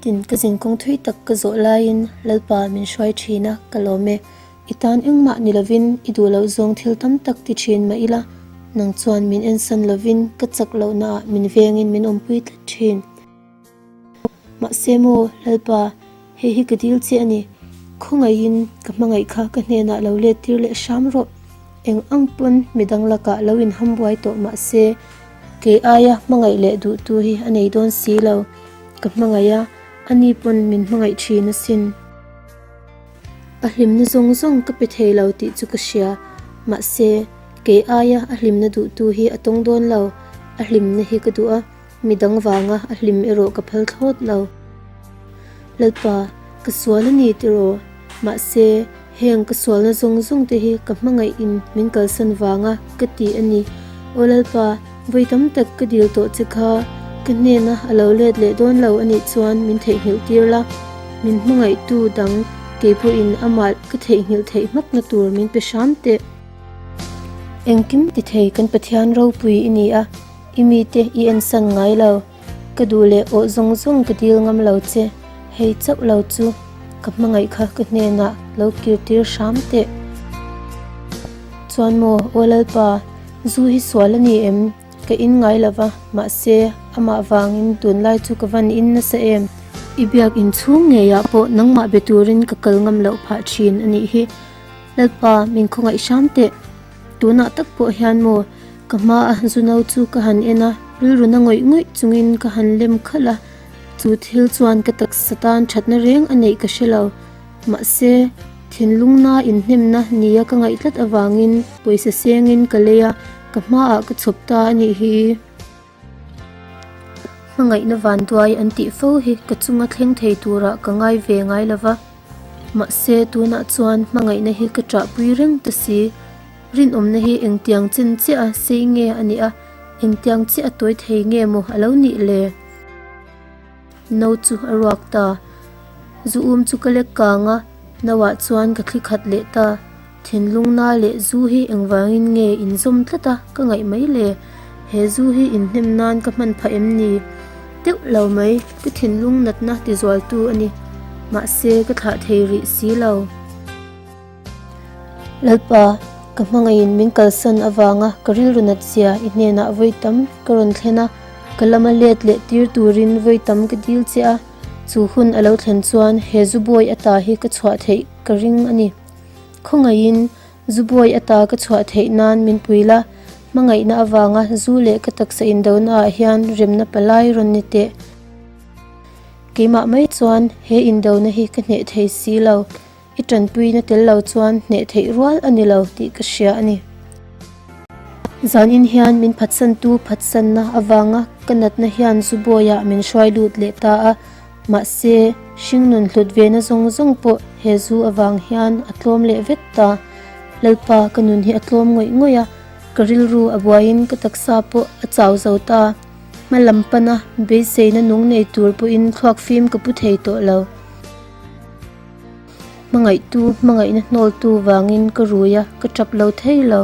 Nitin ka zinkawng thui tak ka zawh laiin Lalpa min hruai thin a, ka lawm e. I tan engmah ni lovin i duh loh zawng thil tam tak ti thin mah ila, nang chuan min ensan lovin ka chak lohnaah min vengin min awmpui tlat thin. Mahse maw, Lalpa, hei hi ka dil che a ni. Khawngaihin ka hmangaih kha ka hnenah lo let tir leh hram rawh. Eng ang pawn midang lakah lo inham buai tawh mahse, kei aia hmangaih leh duhtu hi a nei dawn si lo. Ka hmangaih a, ani pawn min hmangaih thin asin. A hlimna zawng zawng ka pe thei lo tih chu ka hria, mahse, kei aia a hlimna duhtu hi a tawng dawn lo. A hlimna hi ka duh a. Midang vanga a hlim erawh ka phal thlawt lo. Lalpa, ka sual a ni tiraw? Mahse, heng ka sualna zawng zawng te hi ka hmangaih in min kalsan vanga ka ti a ni. Aw Lalpa, vawi tam tak ka dil tawh che kha, ka hnena a lo let leh dawn lo a nih chuan min theihnghilh tir la. Min hmangaihtu dang kei pawhin amah ka theihnghilh theih hmakna tur min pe hram teh. Engkim ti thei kan Pathian ropui i ni a. I mite i ensan ngai lo. Ka duh leh awh zawng zawng ka dil ngam lo che. Hei chauh lo chu ka hmangaih kha ka hnenah lo kir tir hram teh. Chuan maw, Aw Lalpa, zu hi sual a ni em? Ka in ngai lo va, mahse amah vangin tunlai chu ka van in nasa em? I biak inchhung ngeiah pawh nangmah be turin ka kal ngam loh phah thin a nih hi. Lalpa, min khawngaih hram teh. Tunah tak pawh hian maw ka hmaa zu no chu ka han en a, rilru na ngawih ngawih chungin ka han lem khalh a, chu thil chuan ka taksa tan thatna reng a neih ka hre lo. Mahse, thinlungna inhnemna nia ka ngaih tlat avangin pawisa sengin ka lei a, ka hmaah ka chhawp ta a nih hi. Hmangaihna vanduai an tih fo hi ka chunga thleng thei turah ka ngai ve ngai lo va. Mahse, tunah chuan hmangaihna hi ka ṭahpui reng ta si. Rinawmna hi engtiang chen chiah a sei nge a nih a, engtiang chiah a tawi thei nge maw a lo nih le? No chu a ruak ta. Zu um chu ka lek kang a, no ah chuan ka thli khat leh ta. Thinlung na leh zu hi engvangin nge inzawm tlat a ka ngaih mai le? He zu hi inhnem nan ka hman phah em ni? Deuh lo mai, ka thinlung natna tizualtu a ni. Mahse, ka thlah thei rih si lo. Lalpa, ka hmangaihin min kalsan avanga ka rilru nat zia i hnenah vawi tam ka rawn thlen a, ka lama let leh tir turin vawi tam ka dil che a, chu hun a lo thlen chuan he zu bawi ata hi ka chhuah theih ka ring a ni. Khawngaihin zu bawi ata ka chhuah theih nan min pui la, hmangaihna avanga zu leh ka taksa indona ah hian remna palai rawn ni teh. Keimah mai chuan he indona hi ka hneh thei si lo, i tanpuina tel lo chuan hneh theih rual a ni lo tih ka hria a ni. Zanin hian min phatsantu phatsanna avanga ka natna hian zu bawiah min hruai lut leh ta a, Mahse, hringnun hlut ve na zawng zawng pawh he zu avang hian a tlawm leh vek ta. Lalpa, ka nun hi a tlawm ngawih ngawih a, ka rilru a buaiin ka taksa pawh a chau zo ta. Hma lam pana beiseina nung nei tur pawhin thluak fim ka pu thei tawh lo. Hmangaihtu, hmangaihna hnawltu vangin ka rui a, ka tap lo thei lo.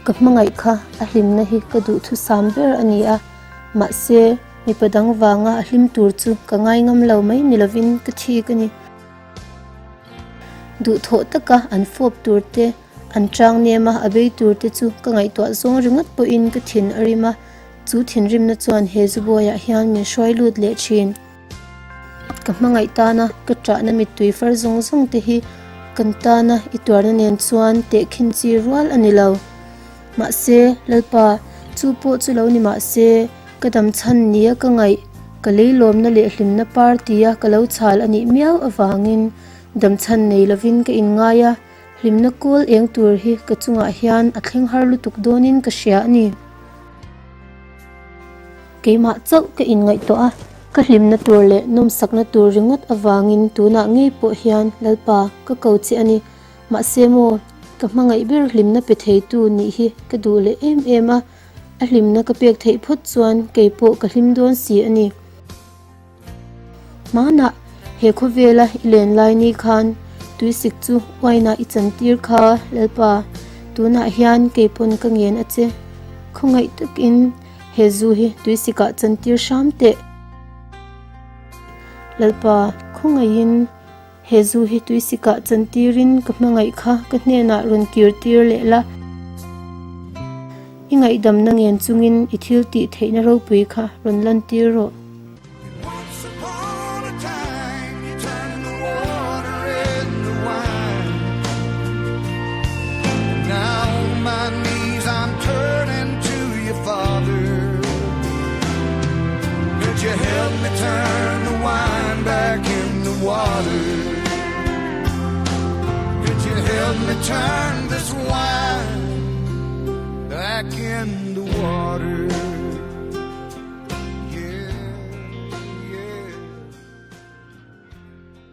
Ka hmangaih kha a hlimna hi ka duhthusam ber a ni a, mahse mipa dang vanga a hlim tur chu ka ngai ngam lo mai ni lovin ka thik a ni. Duhthawh taka an fawp tur te, an chang nem a a bei tur te chu ka ngaihtuah zawng ringawt pawhin ka thin a rim a, chu thinrimna chuan he zubawiah hian min hruai lut leh thin. Ka hmangaih tana ka ṭahna mittui far zawng zawng te hi kan tana i tuarna nen chuan tehkhin chi rual a ni lo. Mahse, Lalpa, chu pawh chu lo ni mahse, ka dam chhan nia ka ngaih, ka leilawmna leh hlimna par tia ka lo chhal a nih miau avangin dam chhan nei lovin ka inngai a, hlimna kawl eng tur hi ka chungah hian a thleng har lutuk dawnin ka hria a ni. Keimah chauh ka inngaihtuah a, ka hlimna tur leh nawmsakna tur ringawt avangin tunah ngei pawh hian Lalpa ka ko che a ni. Mahse maw, ka hmangaih ber hlimna pe theitu nih hi ka duh leh em em a, a hlimna ka pek theih phawt chuan kei pawh ka hlim dawn si a ni. Hmanah he khawvela i len lai ni khan tuisik chu uainah i chantir kha Lalpa, tunah hian kei pawn ka ngen a che. Khawngaih takin. He zu hi tuisikah chantir hram teh. Lalpa, khawngaihin he zu hi tuisikah chantirin ka hmangaih kha ka hnenah rawn kir tir leh la. I ngaihdamna ngen chungin i thil tih theihna ropui kha rawn lantir rawh.